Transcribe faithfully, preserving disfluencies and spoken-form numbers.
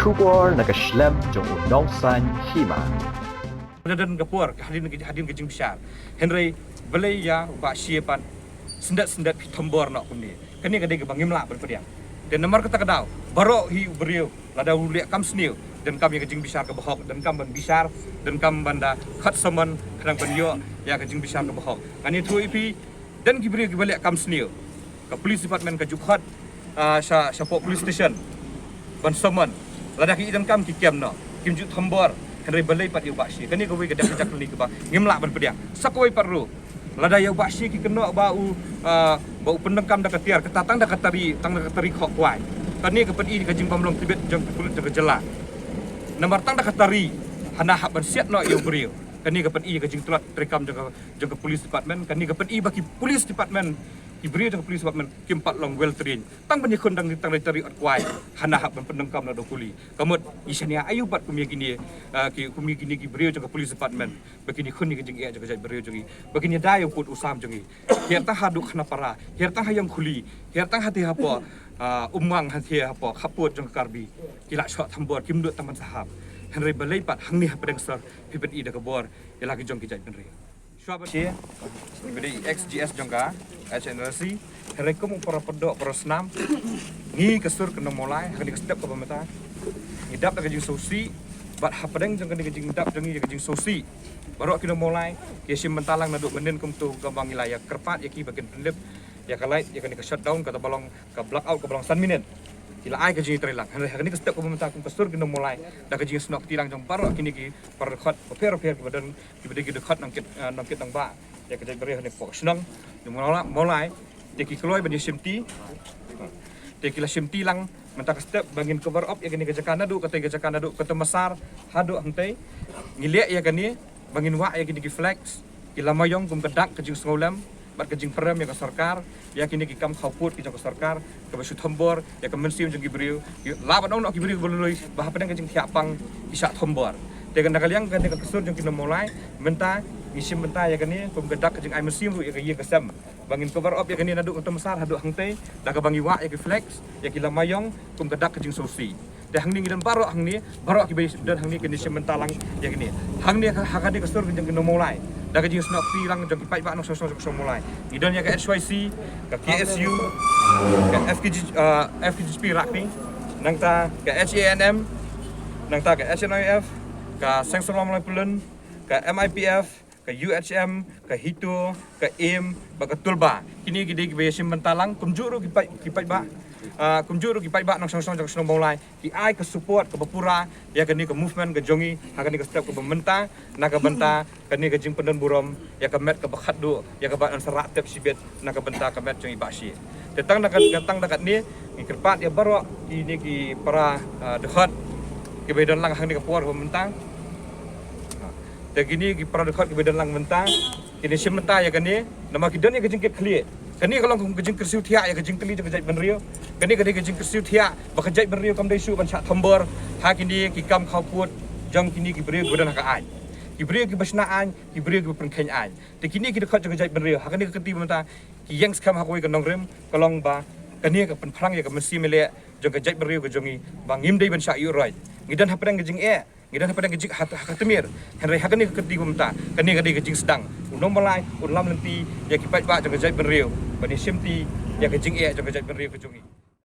Khubor na ka shlem jong u nongsan hima. Hadien ka por, hadien ka, hadien ka jingbishar. Hynrei balei ïa u Bah Shie pat syndet syndet phi thombor noh kumne. Kane ka dei kaba ngim lah ban pdiang. Te namar kata ka daw, baroh hi u briew, lada u leh kam sniew, donkam ïa ka jingbishar kaba hok, donkam ban bishar, donkam ban da khot summon, khnang ban ïoh ïa ka jingbishar kaba hok. Ngan ïathuh ïa phi, don ki briew kiba leh kam sniew, ka police department ka ju khot, ah, sha, shapoh police station ban summon. Lada ki donkam ki kem noh, kim ju thombor. Hynrei balei pat ïa u Bah Shie? Kane kawei ka dei ka jingkylli kaba ngim lah ban pdiang. Sa kawei pat ruh, lada ïa u Bah Shie ki kynnoh ba u, ah, ba u pyndonkam da ka tiar, kata tang da ka tari, tang da ka tari khohkwai. Kane ka pyni ka jingbymlong tbit jong ki pulit jong ka jylla. Namar tang da ka tari hana hap ban siat noh ïa u briew. Kane ka pyni ka jingtlot treikam jong ka, jong ka police department. Kane ka pyni ba ki police department, ki briew jong ka police department kim pat long well trained. Tang ban ïakhun dang tang da tari khohkwai, hana hap ban pyndonkam na da u kuli. Ka mut ngi shaniah aïu pat kum ïa kine, ah, ki, kum ïa kine ki briew jong ka police department, ba kin ïakhun ïa ka jingeh jong ka jaitbynriew jong ngi, ba kin ïada ïa u pud u sam jong ngi. Hiar tang haduh khynnah para, hiar tang ha ïing khuli, hiar tang hatei hapoh, ah, Umngang, hatei hapoh khappud jong ka Karbi, ki la shoh thombor, kim nud tang ban sahap. Hynrei balei pat hangne hapdeng sor phi pyni da ka bor ïa la ki jong ki jaitbynriew? Shuwa ba Shie, iba dei ex G S jong ka H N R C, hynrei kum u para pyndoh para snam, ngi ka sur ki nong Mawlai, ha kane ka step kaba mynta ngi dap da ka jingsngewsih, bad hapdeng jong kane ka jingdap jong ngi ïa ka jingsngewsih, baroh ki nong Mawlai ki ïashim bynta lang naduh mynnin kumto kaba ngi la ïa kyrpad ïa ki ba kin pynlip ïa ka light, ïa kane ka shutdown kata ba long ka blackout kaba long san minit. Ki la ai ka jingïatreilang. Hynrei ha kane ka step kaba mynta kum ka sur ki nong Mawlai, da ka jingsnoh kti lang jong baroh kine ki para dkhot bapher bapher kiba don, kiba dei ki dkhot nongkit, eh, nongkit nongbah ïa ka jaitbynriew hangne hapoh shnong jong Mawlai, Mawlai, te ki kloi ban ïashim kti. Te ki la shim kti lang mynta ka step ba ngin cover up ïa kane ka jaka naduh katei ka jaka, naduh ka Tymmasar haduh hangtei. Ngi leh ïa kane ba ngin wah ïa kine ki flags, ki lama ïong kum ka dak ka jingsngewlem bad ka jingprem ïa ka sorkar ïa kine ki kam khawpud ki jong ka sorkar kaba shu thombor ïa ka mynsiem jong ki briew. Ki la ban ong noh ki briew ba lui ba hapdeng ka jingthiah pang ki shah thombor. Te na ka liang kane ka sur jong ki nong Mawlai, mynta ngi shim bynta ïa kane kum ka dak ka jingai mynsiem ruh ïa ka ïing ka sem, ba ngin cover up ïa kane naduh ka Tymmasar haduh hangtei, da kaba ngi wah ïa ki flags, ïa ki lama ïong kum ka dak ka jingsngewsih. Te hangne ngi don baroh hangne, baroh kiba don hangne kin ïashim bynta lang ïa kane. Hangne ha, ha kane ka sur ka jong ki nong Mawlai, da ka jingsnoh kti lang jong ki paidbah nongshong shnong jong ka shnong Mawlai, ngi don ïa ka H Y C, ka K S U, ka F K G, uh, F K G P Rakni, nangta ka H A N M, nangta ka H N I F, ka Seng Samla Mawlai Pyllun, ka M I P F, ka U H M, ka HITO, ka AIM bad ka TULBA. Kine ki dei kiba ïashim bynta lang, kumjuh ruh ki paid, ki paidbah, ah, kumjuh ruh ki paidbah nongshong shnong jong ka shnong Mawlai ki ai ka support kaba pura ïa kane ka movement ka jong ngi ha kane ka step kaba mynta, na ka bynta kane ka jingpyndon burom ïa ka met kaba khatduh, ïa kaba yn sa rah tep shibit na ka bynta ka met jong i Bah Shie. Te tang da ka, tang da katne ngi kyrpad ïa baroh kine ki para, ah, dkhot kiba don lang ha kane ka por kaba mynta. Te kine ki para dkhot kiba don lang mynta, kin ïashim bynta ïa kane, namar ki don ïa ka jingkitkhlieh. Kane ka long ka jingkyrsiew thiah ïa ka jingkylli jong ka jaitbynriew. Kane ka dei ka jingkyrsiew thiah ba ka jaitbynriew kam dei shuh ban shah thombor ha kine ki kam khawpud jong kine ki briew kiba don ha ka aiñ, ki briew kiba shna aiñ, ki briew kiba pynkheiñ aiñ. Te kine ki dkhot jong ka jaitbynriew ha kane ka kynti mynta ki ïeng skhem ha kawei ka nongrim, ka long ba kane ka pynphrang ïa ka mynsiem ïaleh jong ka jaitbynriew ka jong ngi ba ngim dei ban shah ïuh roit. Ngi don hapdeng ka jingeh, ngi don hapdeng ka jing, ha, ha ka tmier. Hynrei ha kane ka kynti mynta, kane ka dei ka jingsdang. U nong Mawlai un lam lynti ïa ki paidbah jong ka jaitbynriew ban ïashim kti ïa ka jingeh jong ka jaitbynriew ka jong ngi.